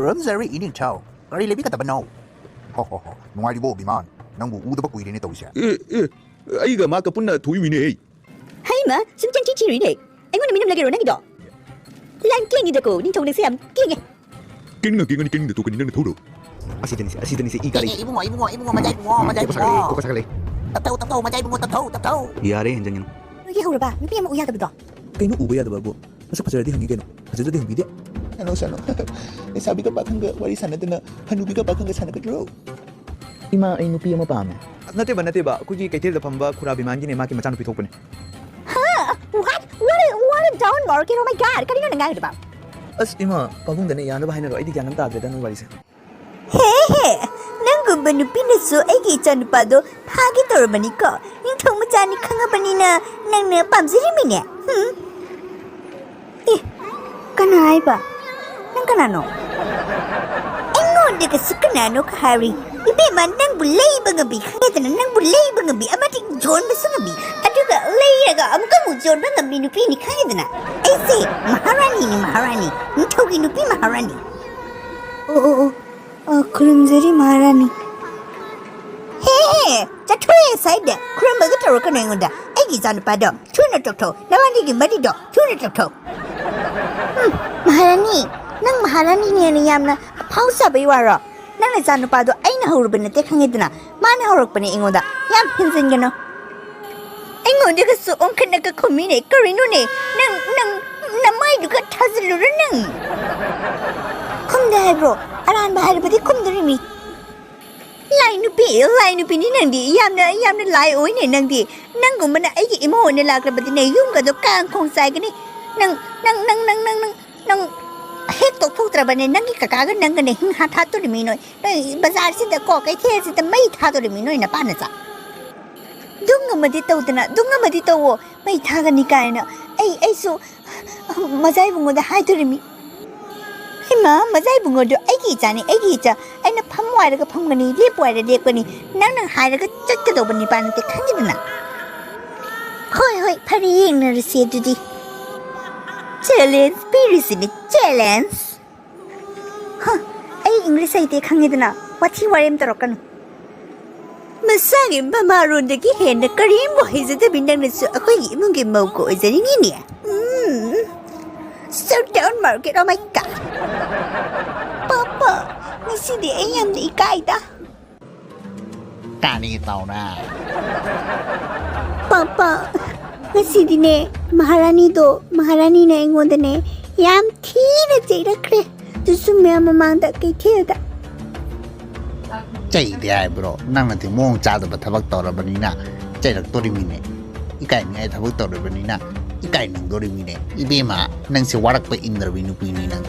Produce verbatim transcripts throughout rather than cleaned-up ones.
ꯈꯨꯔꯨꯝꯖꯔꯤ ꯏꯅꯤꯡꯊꯧ꯫ ꯀꯔꯤ ꯂꯩꯕꯤꯒꯗꯕꯅꯣ? ꯍꯣ, ꯍꯣ, ꯍꯣ꯫ ꯅꯨꯡꯉꯥꯏꯔꯤꯕꯣ, ꯕꯤꯃꯥꯟ? ꯅꯪꯕꯨ ꯎꯗꯕ ꯀꯨꯏꯔꯦꯅꯦ ꯇꯧꯔꯤꯁꯦ꯫ ꯑꯦ, ꯑꯦ, ꯑꯩꯒ ꯃꯥꯒ ꯄꯨꯟꯅ ꯊꯣꯛꯏꯃꯤꯅꯦ, ꯍꯦ꯫ ꯍꯩꯃ, ꯁꯨꯝ ꯆꯪꯊꯤ ꯊꯤꯔꯤꯅꯦ꯫ ꯑꯩꯉꯣꯟꯗ ꯃꯤꯅꯝ ꯂꯩꯒꯦꯔꯣ ꯅꯪꯒꯤꯗꯣ? ꯌꯥꯝ ꯀꯦꯡꯉꯤꯗꯀꯣ, ꯅꯤꯡꯊꯧ ꯅꯪꯁꯦ ꯌꯥꯝ ꯀꯦꯡꯉꯦ꯫ ꯀꯦꯡꯅ ꯀꯦꯡꯉꯅꯤ, ꯀꯦꯡꯅ ꯇꯣꯛꯀꯅꯤ, ꯅꯪꯅ ꯊꯧꯔꯣ꯫ ꯑꯁꯤꯗꯅꯤꯁꯦ, ꯑꯁꯤꯗꯅꯤꯁꯦ, ꯏ ꯀꯥꯔꯛꯏ꯫ ꯑꯦ, ꯏꯕꯨꯡꯉꯣ, ꯏꯕꯨꯡꯉꯣ, ꯏꯕꯨꯡꯉꯣ, ꯃꯖꯥ ꯏꯕꯨꯡꯉꯣ, ꯃꯖꯥ ꯀꯣꯛꯀ ꯁꯥꯒꯠꯂꯦ, ꯏꯕꯨꯡꯉꯣ꯫ ꯀꯣꯛꯀ ꯁꯥꯒꯠꯂꯦ꯫ ꯇꯞꯊꯧ, ꯇꯞꯊꯧ, ꯃꯖꯥ ꯏꯕꯨꯡꯉꯣ, ꯇꯞꯊꯧ, ꯇꯞꯊꯧ꯫ ꯌꯥꯔꯦ, ꯍꯦꯟꯖꯟꯒꯅꯨ꯫ ꯅꯣꯏꯒꯤ ꯍꯧꯔꯕ? ꯅꯨꯄꯤ ꯑꯃ ꯎ ꯌꯥꯗꯕꯗꯣ? ꯀꯩꯅꯣ ꯎꯕ ꯌꯥꯗꯕꯕꯨ? ꯃꯁꯛ ꯐꯖꯔꯗꯤ ꯍꯪꯉꯤ ꯀꯩꯅꯣ꯫ ꯐꯖꯗ꯭ꯔꯗꯤ ꯍꯪꯕꯤꯗꯦ꯫ ꯁꯥꯅꯣ, ꯁꯥꯅꯣ꯫ ꯂꯩꯁꯥꯕꯤꯒ ꯄꯥꯈꯪꯒ ꯋꯥꯔꯤ ꯁꯥꯟꯅꯗꯅ ꯍꯅꯨꯕꯤꯒ ꯄꯥꯈꯪꯒ ꯁꯥꯟꯅꯒꯗ꯭ꯔꯣ? ꯏꯃꯥ, ꯑꯩ ꯅꯨꯄꯤ ꯑꯃ ꯄꯥꯝꯃꯦ꯫ ꯑꯁ, ꯅꯠꯇꯦꯕ, ꯅꯠꯇꯦꯕ꯫ ꯑꯩꯈꯣꯏꯒꯤ ꯀꯩꯊꯦꯜꯗ ꯐꯝꯕ ꯈꯨꯔꯥ ꯕꯤꯃꯥꯟꯒꯤꯅꯦ, ꯃꯥꯒꯤ ꯃꯆꯥꯅꯨꯄꯤ ꯊꯣꯛꯄꯅꯦ꯫ ꯍꯥ? What? What a, what a down market? Oh my God! ꯀꯔꯤꯅꯣ ꯅꯪ ꯉꯥꯡꯉꯤꯗꯨꯕꯣ? ꯑꯁ, ꯏꯃꯥ, ꯄꯥꯕꯨꯡꯗꯅꯦ ꯌꯥꯅꯕ ꯍꯥꯏꯅꯔꯣ꯫ ꯑꯩꯗꯤ ꯒ꯭ꯌꯥꯟ ꯑꯃ ꯇꯥꯗ꯭ꯔꯦꯗ ꯅꯣꯏ ꯋꯥꯔꯤꯁꯦ꯫ ꯍꯦ ꯍꯦ, ꯅꯪꯒꯨꯝꯕ ꯅꯨꯄꯤꯅꯁꯨ ꯑꯩꯒꯤ ꯏꯆꯥꯅꯨꯄꯥꯗꯣ ꯐꯥꯒꯦ ꯇꯧꯔꯕꯅꯤꯀꯣ꯫ ꯅꯤꯡꯊꯧ ꯃꯆꯥꯅꯤ ꯈꯪꯉꯕꯅꯤꯅ ꯅꯪꯅ ꯄꯥꯝꯖꯔꯤꯃꯤꯅꯦ꯫ ꯍꯨꯝ? ꯑꯦ, ꯀꯅꯥ ꯍꯥꯏꯕ? ꯅꯪ ꯀꯅꯥꯅꯣ? ꯑꯩꯉꯣꯟꯗꯒꯁꯨ ꯀꯅꯥꯅꯣ ꯀ ꯍꯥꯏꯔꯤ? ꯏꯕꯦꯝꯃ, ꯅꯪꯕꯨ ꯂꯩꯕ ꯉꯝꯕꯤ ꯈꯪꯉꯦꯗꯅ, ꯅꯪꯕꯨ ꯂꯩꯕ ꯉꯝꯕꯤ ꯑꯃꯗꯤ ꯌꯣꯟꯕꯁꯨ ꯉꯝꯕꯤ, ꯑꯗꯨꯒ ꯂꯩꯔꯒ ꯑꯃꯨꯛꯀ ꯑꯃꯨꯛ ꯌꯣꯟꯕ ꯉꯝꯕꯤ ꯅꯨꯄꯤꯅꯤ ꯈꯪꯉꯦꯗꯅ꯫ ꯑꯩꯁꯦ ꯃꯍꯥꯔꯥꯅꯤꯅꯤ, ꯃꯍꯥꯔꯥꯅꯤ, ꯅꯤꯡꯊꯧꯒꯤ ꯅꯨꯄꯤ ꯃꯍꯥꯔꯥꯅꯤ꯫ ꯑꯣ, ꯑꯣ, ꯑꯣ, ꯑ, ꯈꯨꯔꯨꯝꯖꯔꯤ ꯃꯍꯥꯔꯥꯅꯤ꯫ ꯍꯦ, ꯍꯦ, ꯆꯠꯊꯣꯛꯑꯦ ꯁ꯭ꯋꯥꯏꯗ꯫ ꯈꯨꯔꯨꯝꯕꯒ ꯇꯧꯔꯛꯀꯅꯨ ꯑꯩꯉꯣꯟꯗ꯫ ꯑꯩꯒꯤ ꯏꯆꯥꯅꯨꯄꯥꯗꯣ ꯊꯨꯅ ꯇꯣꯛꯊꯣꯛ꯫ ꯅꯕꯥꯅꯤꯒꯤ ꯃꯔꯤꯗꯣ ꯊꯨꯅ ꯇꯣꯛꯊꯣꯛ꯫ ꯎꯝ, ꯃꯍꯥꯔꯥꯅꯤ, ꯅꯪ ꯃꯍꯥꯔꯥꯅꯤꯅꯦꯅ ꯌꯥꯝꯅ ꯑꯐꯥꯎ ꯁꯥꯕꯩ ꯋꯥꯔꯣ? ꯅꯪ ꯅꯆꯥꯅꯨꯄꯥꯗꯣ ꯑꯩꯅ ꯍꯧꯔꯨꯕ ꯅꯠꯇꯦ ꯈꯪꯉꯦꯗꯅ꯫ ꯃꯥꯅ ꯍꯧꯔꯛꯄꯅꯦ ꯑꯩꯉꯣꯟꯗ꯫ ꯌꯥꯝ ꯍꯦꯟꯖꯤꯟꯒꯅꯨ꯫ ꯑꯩꯉꯣꯟꯗꯒꯁꯨ ꯑꯣꯟꯈꯠꯅꯒ ꯈꯨꯝꯃꯤꯅꯦ꯫ ꯀꯔꯤꯅꯣꯅꯦ? ꯅꯪ, ꯅꯪ, ꯅꯃꯥꯏꯗꯨꯒ ꯊꯥꯖꯤꯜꯂꯨꯔ ꯅꯪ? ꯈꯨꯝꯗꯦ ꯍꯥꯏꯕ꯭ꯔꯣ? ꯑꯔꯥꯟꯕ ꯍꯥꯏꯔꯕꯗꯤ ꯈꯨꯝꯗꯣꯔꯤꯃꯤ꯫ ꯂꯥꯏ ꯅꯨꯄꯤ, ꯂꯥꯏ ꯅꯨꯄꯤꯅꯤ ꯅꯪꯗꯤ꯫ ꯌꯥꯝꯅ, ꯌꯥꯝꯅ ꯂꯥꯏ ꯑꯣꯏꯅꯦ ꯅꯪꯗꯤ꯫ ꯅꯪꯒꯨꯝꯕꯅ ꯑꯩꯒꯤ ꯏꯃꯧ ꯑꯣꯏꯅ ꯂꯥꯛꯂꯕꯗꯤꯅꯦ, ꯌꯨꯝꯒꯗꯣ ꯀꯥꯡ ꯈꯣꯡ ꯆꯥꯏꯒꯅꯤ꯫ ꯅꯪ, ꯅꯪ, ꯅꯪ ꯍꯦꯛ ꯇꯣꯛꯊꯣꯛꯇ꯭ꯔꯕꯅꯦ, ꯅꯪꯒꯤ ꯀꯀꯥꯒ ꯅꯪꯒꯅꯦ ꯍꯤꯡ ꯍꯥ ꯊꯥꯠꯇꯣꯔꯤꯃꯤ ꯅꯣꯏ꯫ ꯅꯣꯏ ꯕꯖꯥꯔꯁꯤꯗ ꯀꯣ, ꯀꯩꯊꯦꯜꯁꯤꯗ ꯃꯩ ꯊꯥꯗꯣꯔꯤꯃꯤ ꯅꯣꯏ ꯅꯄꯥꯅ ꯆꯥ꯫ ꯗꯨꯡ ꯑꯃꯗꯤ ꯇꯧꯗꯅ, ꯗꯨꯡ ꯑꯃꯗꯤ ꯇꯧꯋꯣ, ꯃꯩ ꯊꯥꯒꯅꯤ ꯀꯥꯏꯅ꯫ ꯑꯩ, ꯑꯩꯁꯨ ꯃꯖꯥ ꯏꯕꯨꯡꯉꯣꯗ ꯍꯥꯏꯗꯣꯔꯤꯃꯤ꯫ ꯏꯃꯥ, ꯃꯖꯥ ꯏꯕꯨꯡꯉꯣꯗꯣ ꯑꯩꯒꯤ ꯏꯆꯥꯅꯤ, ꯑꯩꯒꯤ ꯏꯆꯥ꯫ ꯑꯩꯅ ꯐꯝꯃꯣ ꯍꯥꯏꯔꯒ ꯐꯝꯒꯅꯤ, ꯂꯦꯞꯄꯣ ꯍꯥꯏꯔ ꯂꯦꯞꯀꯅꯤ, ꯅꯪꯅ ꯍꯥꯏꯔꯒ ꯆꯠꯀꯗꯧꯕ ꯅꯤꯄꯥ ꯅꯠꯇꯦ, ꯈꯪꯉꯤꯗꯅ? ꯍꯣꯏ, ꯍꯣꯏ, ꯐꯔꯦ, ꯌꯦꯡꯅꯔꯁꯤ ꯑꯗꯨꯗꯤ꯫ ꯆꯦꯂꯦꯟꯖ ꯄꯤꯔꯤꯁꯤꯅꯤ, ꯆꯦꯂꯦꯟꯖ꯫ ꯍ, ꯏꯪꯂꯤꯁ ꯍꯩꯇꯦ ꯈꯪꯉꯤꯗꯅ, ꯋꯥꯊꯤ ꯋꯥꯔꯦꯝ ꯇꯧꯔꯛꯀꯅꯨ꯫ ꯃꯁꯥꯒꯤ ꯃꯃꯥꯔꯣꯟꯗꯒꯤ ꯍꯦꯟꯅ ꯀꯔꯤꯝꯕꯨ ꯍꯩꯖꯗꯕꯤ ꯅꯪꯅꯁꯨ ꯑꯩꯈꯣꯏꯒꯤ ꯏꯃꯨꯡꯒꯤ ꯃꯧꯒ ꯑꯣꯏꯖꯅꯤꯡꯉꯤꯅꯦ? ꯎꯝ. Shut down, Margaret. Oh my God. Papa, ꯉꯁꯤꯗꯤ ꯑꯩ ꯌꯥꯝꯅ ꯏꯀꯥꯏꯗ꯫ ꯀꯔꯤ ꯇꯧꯔꯦ? ꯄꯥꯄꯥ, ꯉꯁꯤꯗꯤꯅꯦ, ꯃꯍꯥꯔꯥꯅꯤꯗꯣ, ꯃꯍꯥꯔꯥꯅꯤꯅ ꯑꯩꯉꯣꯟꯗꯅꯦ ꯌꯥꯝ ꯊꯤꯅ ꯆꯩꯔꯛꯈ꯭ꯔꯦ꯫ ꯑꯗꯨꯁꯨ ꯃꯌꯥꯝ ꯃꯃꯥꯡꯗ ꯀꯩꯊꯦꯜꯗ꯫ ꯆꯩꯗꯦ ꯍꯥꯏꯕ꯭ꯔꯣ? ꯅꯪꯅꯗꯤ ꯃꯑꯣꯡ ꯆꯥꯗꯕ ꯊꯕꯛ ꯇꯧꯔꯕꯅꯤꯅ ꯆꯩꯔꯛꯇꯣꯔꯤꯃꯤꯅꯦ꯫ ꯏꯀꯥꯏꯅꯤꯡꯉꯥꯏ ꯊꯕꯛ ꯇꯧꯔꯕꯅꯤꯅ ꯏꯀꯥꯏꯅꯤꯡꯗꯣꯔꯤꯃꯤꯅꯦ꯫ ꯏꯕꯦꯝꯃ, ꯅꯪꯁꯦ ꯋꯥꯔꯛꯄ ꯏꯟꯗ꯭ꯔꯕꯤ ꯅꯨꯄꯤꯅꯤ ꯅꯪ꯫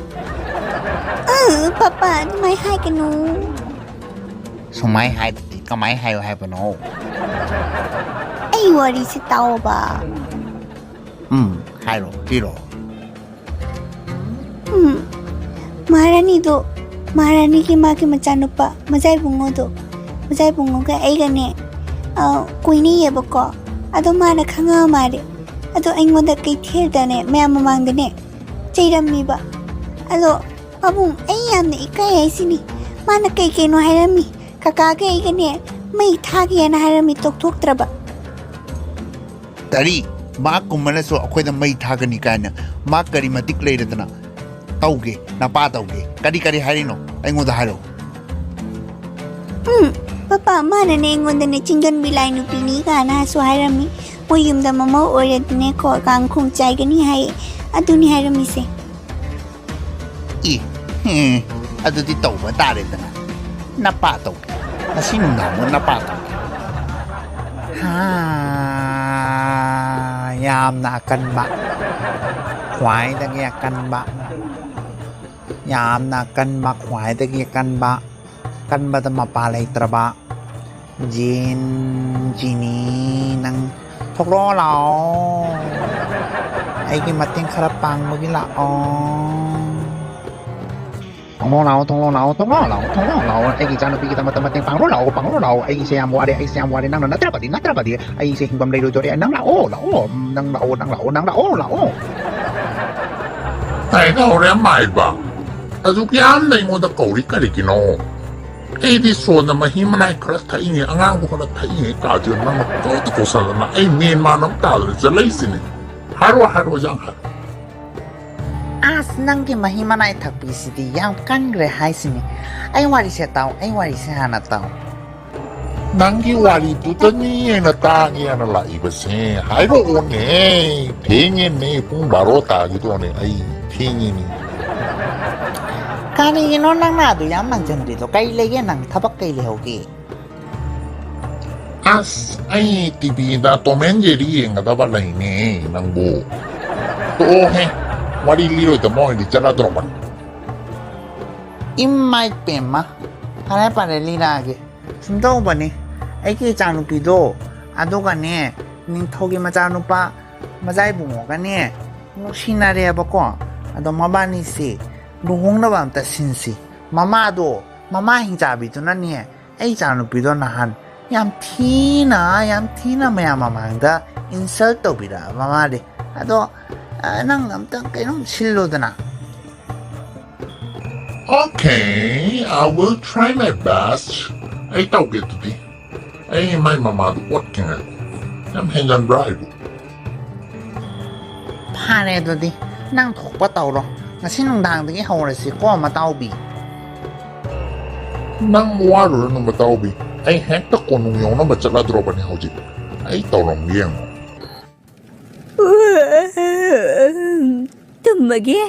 ꯑ, ꯄꯥꯄꯥ, ꯑꯗꯨꯃꯥꯏ ꯍꯥꯏꯒꯅꯨ꯫ ꯁꯨꯃꯥꯏ ꯍꯥꯏꯗ꯭ꯔꯗꯤ ꯀꯃꯥꯏ ꯍꯥꯏꯌꯣ ꯍꯥꯏꯕꯅꯣ? ꯑꯩ ꯋꯥꯔꯤꯁꯤ ꯇꯥꯎꯕ꯫ ꯎꯝ, ꯍꯥꯏꯔꯣ, ꯂꯤꯔꯣ꯫ ꯎꯝ, ꯃꯍꯥꯔꯥꯅꯤꯗꯣ, ꯃꯍꯥꯔꯥꯅꯤꯒꯤ ꯃꯥꯒꯤ ꯃꯆꯥꯅꯨꯄꯥ ꯃꯖꯥꯏꯕꯨꯡꯉꯣꯗꯣ, ꯃꯖꯥꯏꯕꯨꯡꯉꯣꯒ ꯑꯩꯒꯅꯦ, ꯑ, ꯀꯣꯏꯅꯩꯌꯦꯕꯀꯣ꯫ ꯑꯗꯣ ꯃꯥꯅ ꯈꯪꯉꯛꯑ ꯃꯥꯜꯂꯦ꯫ ꯑꯗꯣ ꯑꯩꯉꯣꯟꯗ ꯀꯩꯊꯦꯜꯗꯅꯦ, ꯃꯌꯥꯝ ꯃꯃꯥꯡꯗꯅꯦ ꯆꯩꯔꯝꯃꯤꯕ꯫ ꯑꯗꯣ ꯄꯥꯕꯨꯡ, ꯑꯩ ꯌꯥꯝꯅ ꯏꯀꯥꯏ ꯍꯥꯏꯁꯤꯅꯤ꯫ ꯃꯥꯅ ꯀꯩ ꯀꯩꯅꯣ ꯍꯥꯏꯔꯝꯃꯤ꯫ ꯀꯀꯥꯒ ꯑꯩꯒꯅꯦ ꯃꯩ ꯊꯥꯒꯦꯅ ꯍꯥꯏꯔꯝꯃꯤ, ꯇꯣꯛꯊꯣꯛꯇ꯭ꯔꯕ꯫ ꯀꯔꯤ? ꯃꯥ ꯀꯨꯝꯕꯅꯁꯨ ꯑꯩꯈꯣꯏꯗ ꯃꯩ ꯊꯥꯒꯅꯤ ꯀꯥꯏꯅ? ꯃꯥ ꯀꯔꯤ ꯃꯇꯤꯛ ꯂꯩꯔꯗꯅ? ꯇꯧꯒꯦ, ꯅꯄꯥ ꯇꯧꯒꯦ꯫ ꯀꯔꯤ ꯀꯔꯤ ꯍꯥꯏꯔꯤꯅꯣ? ꯑꯩꯉꯣꯟꯗ ꯍꯥꯏꯔꯛꯑꯣ꯫ ꯎꯝ, ꯄꯄꯥ, ꯃꯥꯅꯅꯦ ꯑꯩꯉꯣꯟꯗꯅꯦ ꯆꯤꯡꯒꯟꯕꯤ ꯂꯥꯏ ꯅꯨꯄꯤꯅꯤ ꯀꯥꯏꯅꯁꯨ ꯍꯥꯏꯔꯝꯃꯤ꯫ ꯃꯣꯏ ꯌꯨꯝꯗ ꯃꯃꯧ ꯑꯣꯏꯔꯗꯤꯅꯦꯀꯣ, ꯀꯥꯡꯈꯣꯡ ꯆꯥꯏꯒꯅꯤ ꯍꯥꯏꯌꯦ꯫ ꯑꯗꯨꯅꯤ ꯍꯥꯏꯔꯝꯃꯤꯁꯦ꯫ ꯏ, ꯍꯦ, ꯑꯗꯨꯗꯤ ꯇꯧꯕ ꯇꯥꯔꯦꯗꯅ꯫ ꯅꯄꯥ ꯇꯧꯒꯦ꯫ ꯉꯁꯤ ꯅꯨꯡꯗꯥꯡꯗꯣ ꯅꯄꯥ ꯇꯧꯒꯦ꯫ ꯍꯥ, ꯌꯥꯝꯅ ꯑꯀꯟꯕ, ꯈ꯭ꯋꯥꯏꯗꯒꯤ ꯑꯀꯟꯕ, ꯌꯥꯝꯅ ꯑꯀꯟꯕ, ꯈ꯭ꯋꯥꯏꯗꯒꯤ ꯑꯀꯟꯕ, ꯀꯟꯕꯗ ꯃꯄꯥ ꯂꯩꯇ꯭ꯔꯕ ꯖꯤꯟ, ꯖꯤꯅꯤ, ꯅꯪ ꯊꯣꯛꯂꯛꯑꯣ ꯂꯥꯛꯑꯣ꯫ ꯑꯩꯒꯤ ꯃꯇꯦꯡ ꯈꯔ ꯄꯥꯡꯕꯒꯤ ꯂꯥꯛꯑꯣ꯫ ꯊꯣꯡꯂꯣ ꯂꯥꯛꯑꯣ, ꯊꯣꯡꯂꯣ ꯂꯥꯛꯑꯣ, ꯊꯣꯡꯂꯣ ꯂꯥꯛꯑꯣ, ꯊꯣꯡꯂꯣ ꯂꯥꯛꯑꯣ꯫ ꯑꯩꯒꯤ ꯏꯆꯥꯅꯨꯄꯤꯒꯤꯗꯃꯛꯇ ꯃꯇꯦꯡ ꯄꯥꯡꯂꯣ ꯂꯥꯛꯑꯣ, ꯄꯥꯡꯂꯣ ꯂꯥꯛꯑꯣ꯫ ꯑꯩꯒꯤꯁꯦ ꯌꯥꯝ ꯋꯥꯔꯦ, ꯑꯩꯁꯦ ꯌꯥꯝ ꯋꯥꯔꯦ꯫ ꯅꯪꯅ ꯅꯠꯇ꯭ꯔꯕꯗꯤ, ꯅꯠꯇ꯭ꯔꯕꯗꯤ ꯑꯩꯁꯦ ꯍꯤꯡꯐꯝ ꯂꯩꯔꯣꯏꯗꯣꯔꯦ꯫ ꯅꯪ ꯂꯥꯛꯑꯣ, ꯂꯥꯛꯑꯣ, ꯅꯪ ꯂꯥꯛꯑꯣ, ꯅꯪ ꯂꯥꯛꯑꯣ, ꯅꯪ ꯂꯥꯛꯑꯣ, ꯂꯥꯛꯑꯣ꯫ ꯀꯩꯗꯧꯔꯦ ꯃꯥꯏꯕ? ꯑꯗꯨꯛ ꯌꯥꯝꯅ ꯑꯩꯉꯣꯟꯗ ꯀꯧꯔꯤ ꯀꯔꯤꯒꯤꯅꯣ? ꯑꯩꯗꯤ ꯁꯣꯟꯗ ꯃꯍꯤ ꯃꯅꯥꯏ ꯈꯔ ꯊꯛꯏꯉꯩ, ꯑꯉꯥꯡꯕ ꯈꯔ ꯊꯛꯏꯉꯩ ꯀꯥꯁꯤꯗ ꯅꯪꯅ ꯄꯪꯀꯧꯗ ꯀꯧꯁꯜꯂꯗꯅ ꯑꯩ ꯃꯦꯟ ꯃꯥꯟ ꯑꯃ ꯇꯥꯗꯅ ꯆꯠꯂꯛꯏꯁꯤꯅꯤ꯫ ꯍꯥꯏꯔꯣ, ꯍꯥꯏꯔꯣ, ꯌꯥꯝ ꯍꯥꯏꯔꯣ꯫ ꯑꯁ, ꯅꯪꯒꯤ ꯃꯍꯤ ꯃꯅꯥꯏ ꯊꯛꯄꯤꯁꯤꯗꯤ ꯌꯥꯝ ꯀꯟꯈ꯭ꯔꯦ ꯍꯥꯏꯁꯤꯅꯤ꯫ ꯑꯩ ꯋꯥꯔꯤꯁꯦ ꯇꯥꯎ, ꯑꯩ ꯋꯥꯔꯤꯁꯦ ꯍꯥꯟꯅ ꯇꯥꯎ꯫ ꯅꯪꯒꯤ ꯋꯥꯔꯤꯗꯨꯗꯅꯤ ꯑꯩꯅ ꯇꯥꯒꯦꯅ ꯂꯥꯛꯏꯕꯁꯦ꯫ ꯍꯥꯏꯔꯛꯑꯣꯅꯦ꯫ ꯊꯦꯡꯉꯦꯅꯦ, ꯄꯨꯡ ꯕꯥꯔꯣ ꯇꯥꯒꯤꯗꯣꯔꯦ꯫ ꯑꯩ ꯊꯦꯡꯉꯦꯅꯦ꯫ ꯀꯔꯤꯒꯤꯅꯣ ꯅꯪꯅ ꯑꯗꯨ ꯌꯥꯝ ꯃꯟꯖꯟꯗ꯭ꯔꯤꯗꯣ? ꯀꯩ ꯂꯩꯒꯦ ꯅꯪ? ꯊꯕꯛ ꯀꯩ ꯂꯩꯍꯧꯒꯦ? ꯑꯁ, ꯑꯩ ꯇꯤꯚꯤꯗ ꯇꯣꯝ ꯑꯦꯟ ꯖꯦꯔꯤ ꯌꯦꯡꯒꯗꯕ ꯂꯩꯅꯦ ꯅꯪꯕꯨ꯫ ꯇꯣꯛꯑꯣꯍꯦ, ꯋꯥꯔꯤ ꯂꯤꯔꯣꯏꯗꯕ ꯑꯣꯏꯔꯗꯤ ꯆꯠꯂꯗ꯭ꯔꯣꯕ? ꯏꯃꯥꯏ ꯄꯦꯝꯃ, ꯐꯔꯦ ꯐꯔꯦ, ꯂꯤꯔꯛꯑꯒꯦ꯫ ꯁꯨꯝꯇꯧꯕꯅꯤ, ꯑꯩꯒꯤ ꯏꯆꯥꯅꯨꯄꯤꯗꯣ, ꯑꯗꯨꯒꯅꯦ, ꯅꯤꯡꯊꯧꯒꯤ ꯃꯆꯥꯅꯨꯄꯥ ꯃꯆꯥ ꯏꯕꯨꯡꯉꯣꯒꯅꯦ ꯅꯨꯡꯁꯤꯅꯔꯦꯕꯀꯣ꯫ ꯑꯗꯣ ꯃꯕꯥꯅꯤꯁꯦ ꯂꯨꯍꯣꯡꯅꯕ ꯑꯝꯇ ꯁꯤꯟꯁꯤ꯫ ꯃꯃꯥꯗꯣ, ꯃꯃꯥ ꯍꯤꯡꯆꯥꯕꯤꯗꯨꯅꯅꯦ ꯑꯩ ꯏꯆꯥꯅꯨꯄꯤꯗꯣ ꯅꯍꯥꯟ ꯌꯥꯝ ꯊꯤꯅ, ꯌꯥꯝ ꯊꯤꯅ ꯃꯌꯥꯝ ꯃꯃꯥꯡꯗ insult ꯇꯧꯕꯤꯔꯛꯑꯕ ꯃꯥꯜꯂꯦ꯫ ꯑꯗꯣ, ꯑ, ꯅꯪ ꯑꯝꯇꯪ ꯀꯩꯅꯣꯝ ꯁꯤꯜꯂꯨꯗꯅ꯫ Okay, I will try my best. ꯑꯩ ꯇꯧꯒꯦ ꯑꯗꯨꯗꯤ꯫ ꯑꯩ ꯃꯥꯏ ꯃꯃꯥꯗꯨ ꯑꯣꯠꯀꯦ ꯉꯥꯏꯈꯣ꯫ ꯌꯥꯝ ꯍꯦꯟꯖꯟꯕ꯭ꯔꯥ ꯑꯩꯕꯨ? ꯐꯔꯦ ꯑꯗꯨꯗꯤ, ꯅꯪ ꯊꯣꯛꯄ ꯇꯧꯔꯣ꯫ ꯉꯁꯤ ꯅꯨꯡꯗꯥꯡꯗꯒꯤ ꯍꯧꯔꯁꯤꯀꯣ, ꯃꯇꯥꯎꯕꯤ꯫ ꯅꯪ ꯋꯥꯔꯨꯔꯅꯨ, ꯃꯇꯥꯎꯕꯤ꯫ ꯑꯩ ꯍꯦꯛꯇ ꯀꯣꯅꯨꯡ ꯌꯧꯅꯕ ꯆꯠꯂꯗ꯭ꯔꯣꯕꯅꯤ ꯍꯧꯖꯤꯛ꯫ ꯑꯩ ꯇꯧꯔꯝꯒꯦ ꯌꯦꯡꯉꯣ꯫ ꯇꯨꯝꯃꯒꯦ꯫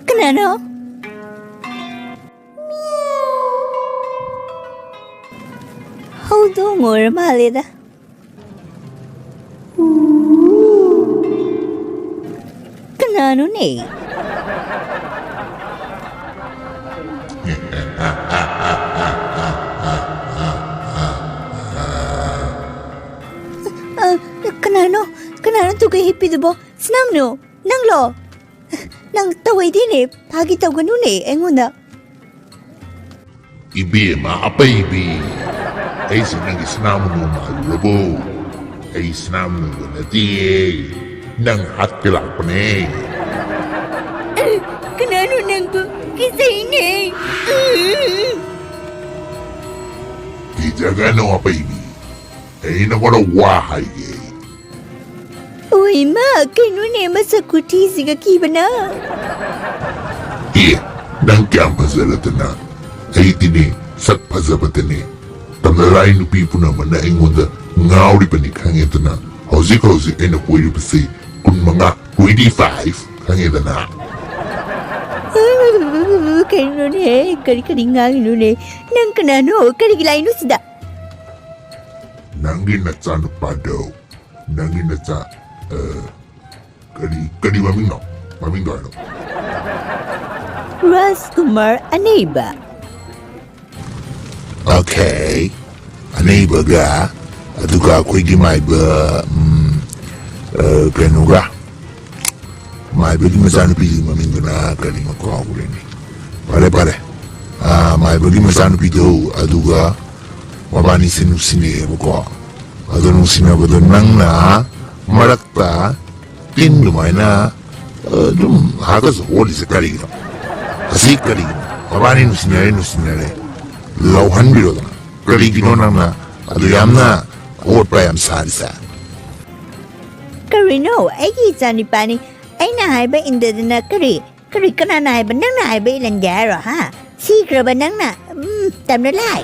ꯀꯅꯥꯅꯣ? ꯍꯧꯗꯣꯡ ꯑꯣꯏꯔ ꯃꯥꯜꯂꯦꯗ꯫ ꯀꯅꯥꯅꯣꯅꯦ? ꯑ, ꯀꯅꯥꯅꯣ? ꯀꯅꯥꯅꯣ ꯇꯨꯒ ꯍꯤꯞꯄꯤꯗꯨꯕꯣ? ꯁꯅꯥꯝꯅꯨ, ꯅꯪꯂꯣ? ꯅꯪ ꯇꯧꯋꯩꯗꯤꯅꯦ, ꯐꯥꯒꯤ ꯇꯧꯒꯅꯨꯅꯦ ꯑꯩꯉꯣꯟꯗ꯫ ꯏꯕꯦꯝꯃ ꯑꯄꯩꯕꯤ, ꯑꯩꯁꯦ ꯅꯪꯒꯤ ꯁꯅꯥꯃꯨꯅꯨ ꯃꯥꯜꯂꯨꯔꯕꯣ? ꯑꯩ ꯁꯅꯥꯃꯨꯅꯨꯒ ꯅꯠꯇꯤꯌꯦ, ꯅꯪ ꯍꯥꯠꯀꯦ ꯂꯥꯛꯄꯅꯦ꯫ ꯀꯅꯥꯅꯣ ꯅꯪꯕꯨ? ꯀꯤꯖꯩꯅꯦ꯫ ꯀꯤꯖꯒꯅꯣ ꯑꯄꯩꯕꯤ, ꯑꯩ ꯅꯉꯣꯟꯗ ꯋꯥ ꯍꯥꯏꯒꯦ꯫ ꯑꯣꯏꯃ, ꯀꯩꯅꯣꯅꯦ ꯃꯁꯛ ꯈꯨꯊꯤꯁꯤꯒ ꯀꯤꯕꯅ꯫ ꯑꯦ, ꯅꯪ ꯀꯌꯥꯝ ꯐꯖꯔꯗꯅ? ꯑꯩꯗꯤꯅꯦ, ꯁꯛ ꯐꯖꯕꯗꯅꯦ ꯇꯝꯅꯂꯥꯏ ꯅꯨꯄꯤ ꯄꯨꯝꯅꯃꯛꯅ ꯑꯩꯉꯣꯟꯗ ꯉꯥꯎꯔꯤꯕꯅꯤ ꯈꯪꯉꯦꯗꯅ꯫ ꯍꯧꯖꯤꯛ ꯍꯧꯖꯤꯛ ꯑꯩꯅ ꯀꯣꯏꯔꯤꯕꯁꯤ ꯀꯨꯟꯃꯉꯥ, twenty five, ꯈꯪꯉꯦꯗꯅ꯫ ꯀꯩꯅꯣꯅꯦ, ꯀꯔꯤ ꯀꯔꯤ ꯉꯥꯡꯉꯤꯅꯣꯅꯦ? ꯅꯪ ꯀꯅꯥꯅꯣ? ꯀꯔꯤꯒꯤ ꯂꯥꯛꯏꯅꯣ ꯁꯤꯗ? ꯅꯪꯒꯤ ꯅꯆꯥꯅꯨꯄꯥꯗꯣ, ꯅꯪꯒꯤ ꯅꯆꯥ, ꯑ, ꯀꯔꯤ, ꯀꯔꯤ ꯃꯃꯤꯡꯅꯣ? ꯃꯃꯤꯡꯗꯣ ꯍꯥꯏꯔꯣ꯫ ꯔꯥꯖꯀꯨꯃꯥꯔ ꯑꯅꯩꯕ꯫ Okay꯫ ꯑꯅꯩꯕꯒ, ꯑꯗꯨꯒ ꯑꯩꯈꯣꯏꯒꯤ ꯃꯥꯏꯕ, ꯎꯝ, ꯑ, ꯀꯩꯅꯣꯒ, ꯃꯥꯏꯕꯒꯤ ꯃꯆꯥꯅꯨꯄꯤꯒꯤ ꯃꯃꯤꯡꯗꯨꯅ ꯀꯔꯤꯅꯣ ꯀꯥꯎꯈ꯭ꯔꯦꯅꯦ꯫ ꯐꯔꯦ, ꯐꯔꯦ꯫ ꯑ, ꯃꯥꯏꯕꯒꯤ ꯃꯆꯥꯅꯨꯄꯤꯗꯣ, ꯑꯗꯨꯒ ꯃꯕꯥꯅꯤꯁꯦ ꯅꯨꯡꯁꯤꯅꯩꯌꯦꯕꯀꯣ꯫ ꯑꯗꯣ ꯅꯨꯡꯁꯤꯅꯕꯗꯣ ꯅꯪꯅ ꯃꯔꯛꯇ ꯇꯤꯟ ꯑꯗꯨꯃꯥꯏꯅ, ꯑ, ꯑꯗꯨꯝ ꯍꯥꯠꯇꯁꯨ ꯍꯣꯜꯂꯤꯁꯦ ꯀꯔꯤꯒꯤꯅꯣ? ꯑꯁꯤ ꯀꯔꯤꯒꯤꯅꯣ? ꯃꯕꯥꯅꯤ ꯅꯨꯡꯁꯤꯅꯔꯦ, ꯅꯨꯡꯁꯤꯅꯔꯦ꯫ ꯂꯧꯍꯟꯕꯤꯔꯣꯗꯅ꯫ ꯀꯔꯤꯒꯤꯅꯣ ꯅꯪꯅ ꯑꯗꯨ ꯌꯥꯝꯅ ꯑꯣꯠꯄ ꯌꯥꯝ ꯁꯥꯔꯤꯁꯦ? ꯀꯔꯤꯅꯣ? ꯑꯩꯒꯤ ꯏꯆꯥꯅꯤꯄꯥꯅꯤ꯫ ꯑꯩꯅ ꯍꯥꯏꯕ ꯏꯟꯗꯗꯅ ꯀꯔꯤ? ꯀꯔꯤ? ꯀꯅꯥꯅ ꯍꯥꯏꯕ? ꯅꯪꯅ ꯍꯥꯏꯕ ꯏꯜꯂꯟꯒꯦ ꯍꯥꯏꯔꯣ, ꯍꯥ? ꯁꯤꯈ꯭ꯔꯕ ꯅꯪꯅ? ꯎꯝ, ꯇꯝꯅ ꯂꯥꯏ꯫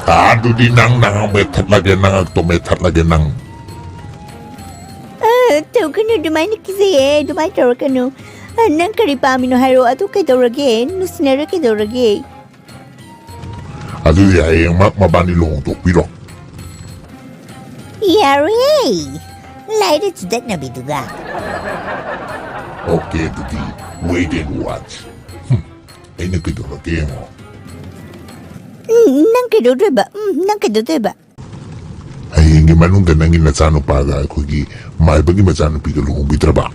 ꯑꯗꯨꯗꯤ ꯅꯪ ꯅꯉꯛ ꯃꯦꯠꯊꯠꯂꯒꯦ, ꯅꯉꯛꯇꯣ ꯃꯦꯠꯊꯠꯂꯒꯦ ꯅꯪ꯫ ꯑ, ꯇꯧꯒꯅꯨ ꯑꯗꯨꯃꯥꯏꯅ, ꯀꯤꯖꯩꯌꯦ, ꯑꯗꯨꯃꯥꯏꯅ ꯇꯧꯔꯛꯀꯅꯨ꯫ ꯑ, ꯅꯪ ꯀꯔꯤ ꯄꯥꯝꯃꯤꯅꯣ ꯍꯥꯏꯔꯣ, ꯑꯗꯨ ꯀꯩꯗꯧꯔꯒꯦ? ꯅꯨꯡꯁꯤꯅꯔ ꯀꯩꯗꯧꯔꯒꯦ? ꯑꯗꯨꯗꯤ ꯍꯌꯦꯡꯃꯛ ꯃꯕꯥꯅꯤ ꯂꯨꯍꯣꯡꯊꯣꯛꯄꯤꯔꯣ꯫ ꯌꯥꯔꯣꯏꯌꯦ, ꯂꯥꯏꯔ ꯆꯨꯗꯠꯅꯕꯤꯗꯨꯒ꯫ Okay, ꯑꯗꯨꯗꯤ wait and watch. ꯍꯨꯝ, ꯑꯩꯅ ꯀꯩꯗꯧꯔꯛꯀꯦ ꯌꯦꯡꯉꯣ꯫ ꯎꯝ, ꯅꯪ ꯀꯩꯗꯧꯗꯣꯏꯕ? ꯎꯝ, ꯅꯪ ꯀꯩꯗꯧꯗꯣꯏꯕ? ꯍꯌꯦꯡꯒꯤ ꯃꯅꯨꯡꯗ ꯅꯪꯒꯤ ꯅꯆꯥꯅꯨꯄꯥꯒ ꯑꯩꯈꯣꯏꯒꯤ ꯃꯥꯏꯕꯒꯤ ꯃꯆꯥꯅꯨꯄꯤꯒ ꯂꯨꯍꯣꯡꯕꯤꯗ꯭ꯔꯕ?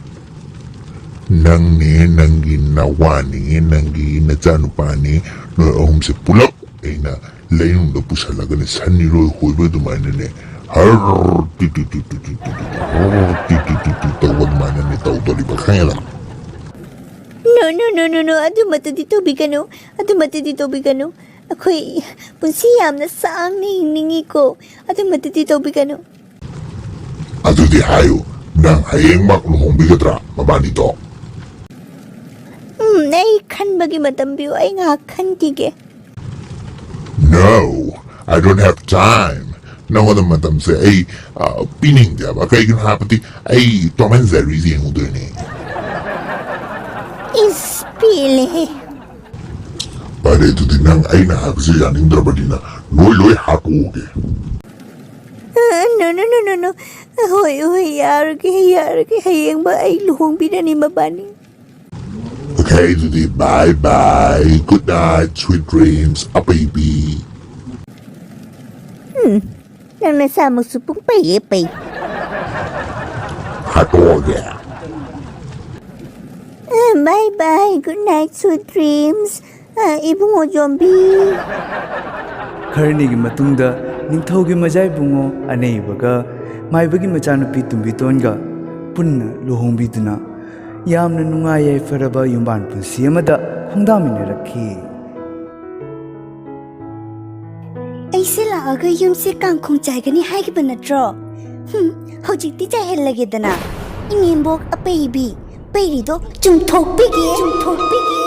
ꯅꯪꯅꯦ, ꯅꯪꯒꯤ ꯅꯋꯥꯅꯦ, ꯅꯪꯒꯤ ꯅꯆꯥꯅꯨꯄꯥꯅꯦ, ꯅꯣꯏ ꯑꯍꯨꯝꯁꯦ ꯄꯨꯂꯞ ꯑꯩꯅ ꯂꯩꯅꯨꯡꯗ ꯄꯨꯁꯜꯂꯒꯅꯦ, ꯁꯟ ꯏꯔꯣꯏ ꯍꯣꯏꯕ ꯑꯗꯨꯃꯥꯏꯅꯅꯦ, ꯍꯔ T T T T T T T T ꯍꯔ ꯇꯤ ꯇꯤ ꯇꯤ ꯇꯤ ꯇꯧꯕ ꯑꯗꯨꯃꯥꯏꯅꯅꯦ ꯇꯧꯗꯣꯔꯤꯕ, ꯈꯪꯉꯦꯗꯅ? No, no, no, no, ꯑꯗꯨꯃꯛꯇꯗꯤ ꯇꯧꯕꯤꯒꯅꯨ, ꯑꯗꯨꯃꯛꯇꯗꯤ ꯇꯧꯕꯤꯒꯅꯨ꯫ ꯑꯩꯈꯣꯏ ꯄꯨꯟꯁꯤ ꯌꯥꯝꯅ ꯁꯥꯡꯅ ꯍꯤꯡꯅꯤꯡꯉꯤꯀꯣ, ꯑꯗꯨꯃꯛꯇꯗꯤ ꯇꯧꯕꯤꯒꯅꯨ꯫ ꯑꯗꯨꯗꯤ ꯍꯥꯏꯌꯨ, ꯅꯪ ꯍꯌꯦꯡꯃꯛ ꯂꯨꯍꯣꯡꯕꯤꯒꯗ꯭ꯔꯥ ꯃꯕꯥꯅꯤꯗꯣ? ꯎꯝ, ꯑꯩ ꯈꯟꯕꯒꯤ ꯃꯇꯝ ꯄꯤꯌꯨ, ꯑꯩ ꯉꯥꯏꯍꯥꯛ ꯈꯟꯈꯤꯒꯦ꯫ No, I don't have time. ꯅꯉꯣꯟꯗ ꯃꯇꯝꯁꯦ ꯑꯩ ꯑ, ꯄꯤꯅꯤꯡꯗꯦꯕ꯫ ꯀꯩꯒꯤꯅꯣ ꯍꯥꯏꯕꯗꯤ ꯑꯩ Tom and Jerry ꯌꯦꯡꯉꯨꯗꯣꯏꯅꯦ꯫ ꯏꯁ, ꯄꯦꯜꯂꯦꯍꯦ꯫ ꯐꯔꯦ, ꯑꯗꯨꯗꯤ ꯅꯪ ꯑꯩꯅ ꯍꯥꯏꯕꯁꯦ ꯌꯥꯅꯤꯡꯗ꯭ꯔꯕꯅꯤꯅ ꯅꯣꯏ ꯂꯣꯏ ꯍꯥꯠꯇꯣꯛꯑꯒꯦ꯫ No, no, no, no, no. ꯍꯣꯏ, ꯍꯣꯏ, ꯌꯥꯔꯒꯦ, ꯌꯥꯔꯒꯦ꯫ ꯍꯌꯦꯡꯃꯛ ꯑꯩ ꯂꯨꯍꯣꯡꯕꯤꯔꯅꯤ ꯃꯕꯥꯅꯤ꯫ Okay, ꯑꯗꯨꯗꯤ bye bye, good night, sweet dreams, ꯑꯄꯩꯕꯤ꯫ ꯅꯪ ꯅꯁꯥꯃꯛꯁꯨ ꯄꯨꯡꯄꯩ ꯍꯦꯛ ꯄꯩ꯫ ꯍꯥꯠꯇꯣꯛꯑꯒꯦ꯫ Bye bye, good night, sweet dreams. ꯏꯕꯨꯡꯉꯣ ꯖꯣꯝꯕꯤ꯫ ꯈꯔꯅꯤꯒꯤ ꯃꯇꯨꯡꯗ ꯅꯤꯡꯊꯧꯒꯤ ꯃꯆꯥ ꯏꯕꯨꯡꯉꯣ ꯑꯅꯩꯕꯒ ꯃꯥꯏꯕꯒꯤ ꯃꯆꯥꯅꯨꯄꯤ ꯇꯨꯝꯕꯤꯇꯣꯟꯒ ꯄꯨꯟꯅ ꯂꯨꯍꯣꯡꯕꯤꯗꯨꯅ ꯌꯥꯝꯅ ꯅꯨꯡꯉꯥꯏ ꯌꯥꯏꯐꯔꯕ ꯌꯨꯝꯕꯥꯟ ꯄꯨꯟꯁꯤ ꯑꯃꯗ ꯈꯣꯡꯗꯥꯃꯤꯟꯅꯔꯛꯈꯤ꯫ ꯑꯩꯁꯦ ꯂꯥꯛꯑꯒ ꯌꯨꯝꯁꯦ ꯀꯥꯡꯈꯣꯡ ꯆꯥꯏꯒꯅꯤ ꯍꯥꯏꯈꯤꯕ ꯅꯠꯇ꯭ꯔꯣ? ꯍꯨꯝ, ꯍꯧꯖꯤꯛꯇꯤ ꯆꯥꯏꯍꯜꯂꯒꯦꯗꯅ꯫ ꯏꯅꯦꯝꯕꯣꯛ ꯑꯄꯩꯕꯤ, ꯄꯩꯔꯤꯗꯣ ꯆꯨꯝꯊꯣꯛꯄꯤꯒꯦ, ꯆꯨꯝꯊꯣꯛꯄꯤꯒꯦ꯫